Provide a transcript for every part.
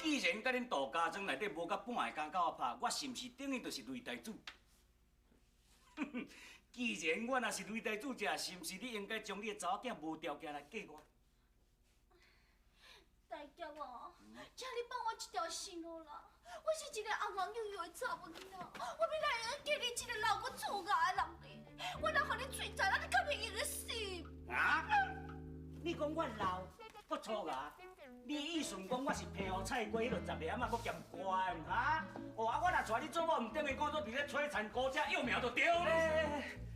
既然佮恁杜家庄内底无甲半个敢佮我拍，我是毋是等于就是擂台主？既然我若是擂台主者，是毋是你应该将你的查某囝无条件来嫁我？大侠啊，请你放我一条生路啦！我是一个红红幼幼的查某囡仔，我欲来会嫁你这个老阁粗牙的人呢？我若予你摧残，你敢会用得死？啊？你讲我老，阁粗牙？你意思讲我是平湖菜龟，彼落十个仔阁嫌悬哈？哦啊，我若娶你做某，毋等于讲做伫咧摧残孤只幼苗就对了。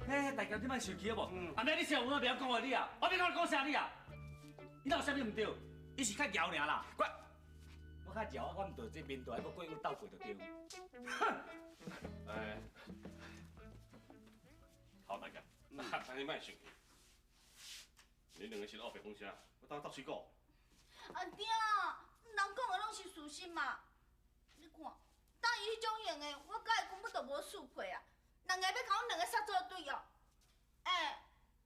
哎，大侠，你莫生气好无？阿妹，你是有啥袂晓讲话你啊？我欲讲讲啥你啊？你哪有啥物毋对？你是较枵尔啦。我较枵，我毋就这面大，阁过有斗过就对。哼！哎，好大侠，那你莫生气。你两个是咧乌白讲啥？我当斗水果。阿爹，人讲的拢是事实嘛。你看，当伊彼种型的，我佮伊根本就无相配啊。人家欲共阮两个杀做对哦。欸，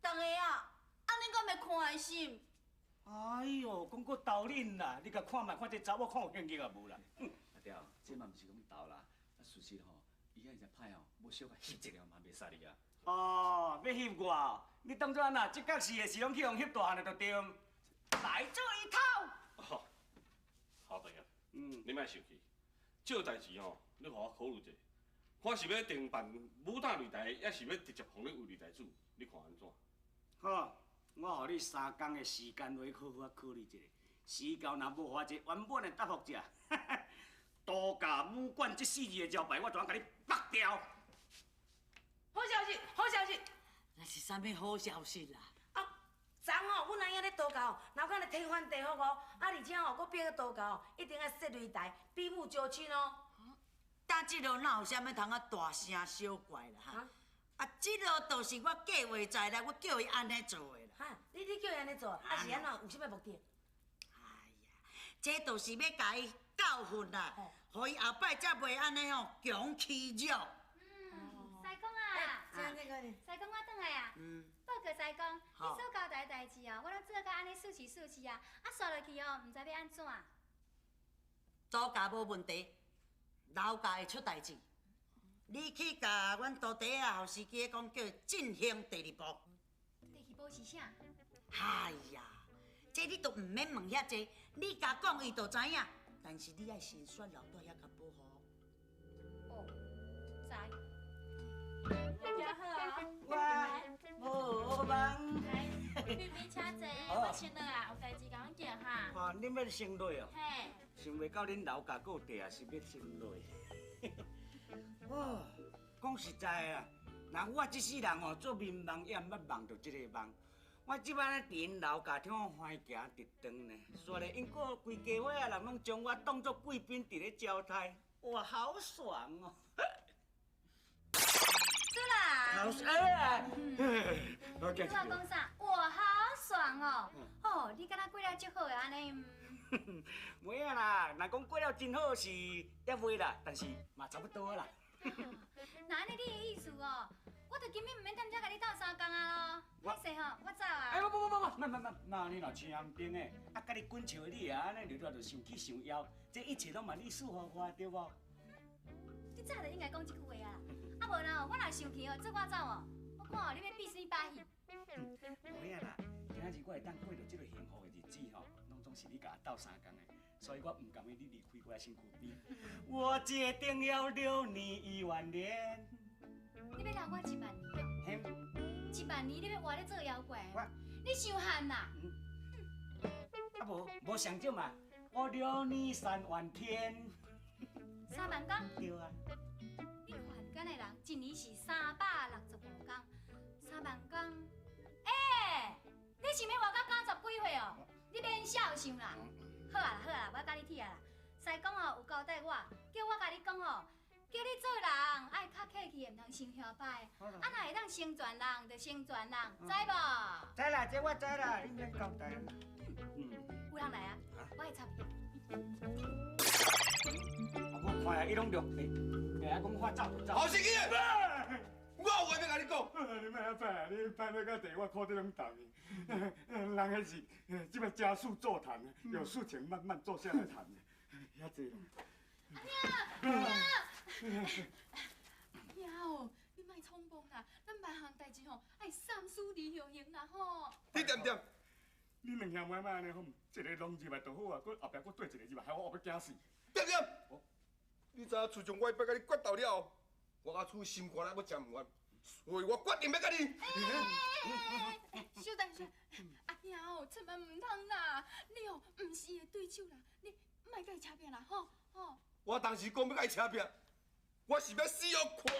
逐个啊，按呢敢袂宽心？哎哟，讲阁斗恁啦！你共看觅看这查某看有兴趣啊无啦？阿刁，这嘛毋是讲斗啦，啊事实吼，伊遐真歹哦，无小可翕一下嘛袂使你啊。哦，欲翕我？你当作按怎？这角时的是拢去予翕大汉的就对。来做一套。哦，好大侠，你莫生气，这个代志吼，你予我考虑者，看是欲定办武打擂台，抑是欲直接封你为擂台主，你看按怎？好。我予你3工的时间来好好考虑一下，时到若无予我一个圆满的答复者，杜家武馆这四字的招牌，我全共你剥掉。好消息，好消息！那是啥物好消息啦？啊，昨昏吼，阮阿兄咧杜家吼，闹甲咧天翻地覆哦，啊，而且吼，阁变个杜家吼，一定爱设擂台，比武招亲哦。今这落哪有啥物通啊大声小怪啦哈？啊，这落就是我计划在内，我叫伊按呢做的啦。哈，你叫伊按呢做，啊是按怎？有啥物目的？哎呀，这就是欲共伊教训啦，予伊后摆才袂按呢吼强欺弱。嗯，师公啊，师公我转来啊。报告师公，你所交代的代志哦，我拢做甲按呢顺势顺势啊，啊煞落去哦，毋知欲按怎。祖家无问题，老家会出代志。你去共阮徒弟仔后司机讲，叫伊进行第二步。第二步是啥？哎呀，这你都毋免问遐济，你共讲伊就知影。但是你爱先选老大遐共保护。哦，知。大家好啊。我无梦。来，妹妹请坐，我先落啊，有代志共阮叫哈。哦，恁欲先落哦？嘿。想袂到恁老家顾地也是欲先落。哦，讲实在啊，若我这世人吼做眠梦也毋捌梦著这个梦。我这摆咧伫𪜶老家听欢行直转呢，煞咧𪜶个规家伙仔人拢将我当作贵宾伫咧招待，哇，好爽哦！主啦，好爽啊！主啊讲啥？我好爽哦！哦，你敢若过了足好的按呢？袂啊啦，若讲过了真好是犹未啦，但是嘛差不多啦。那按呢你的意思哦，我就根本毋免踮遮共你斗相共啊咯。歹势吼，我走啊。哎，不不不不，慢慢慢，那你若青红灯的，啊，佮你滚笑的你啊，按呢就就生气伤枵，这一切拢嘛你舒服我对无？你早就应该讲这句话啊！啊无啦，我若生气哦，做我走哦，我看哦，你欲变啥把戏？无影啦，今仔日我会当过著这个幸福的日子吼，拢总是你共我斗相共的，所以我毋甘愿你离开我的身躯边。我决定要留你1万年。你欲留我一万年哦？嘿。1万年你欲活咧做妖怪？我。你伤憨啦！啊无，无上少嘛，我留你3万天。 3万工？对啊。你凡间的人一年是365工，3万工。欸，你想欲活到90几岁哦？你免痟想啦。好啊啦，好啊啦，我共你铁啊啦。师公哦有交代我，叫我共你讲哦，叫你做人爱较客气的，毋通伤嚣摆。啊，若会当成全人，就成全人，知无？知啦，这我知啦，你免交代啦。有人来啊，我去插伊。我看下伊拢录，欸，啊，讲话走就走。好司机，我有話欲共你講。你莫遐歹啊！你歹欲到地，我褲底攏澹去。人彼是這擺加速座談，有事情慢慢坐下來談。遐濟啦。阿兄，阿兄，阿兄哦，你莫衝動啦，咱萬項代誌吼，愛三思而後行啦吼。你恬恬？你兩兄妹莫按呢好，一个攏入來就好啊，閣後壁閣綴一個入來，害我後壁驚死。恬恬？你知影自從我欲共你決鬥了後，我佮處心肝力，我誠毋願，所以我決定欲共你。小等下，阿兄哦，千萬毋通啦！你哦，毋是伊的對手啦，你莫共伊捙拼啦，吼吼。我當時講欲共伊捙拼，我是欲死予看。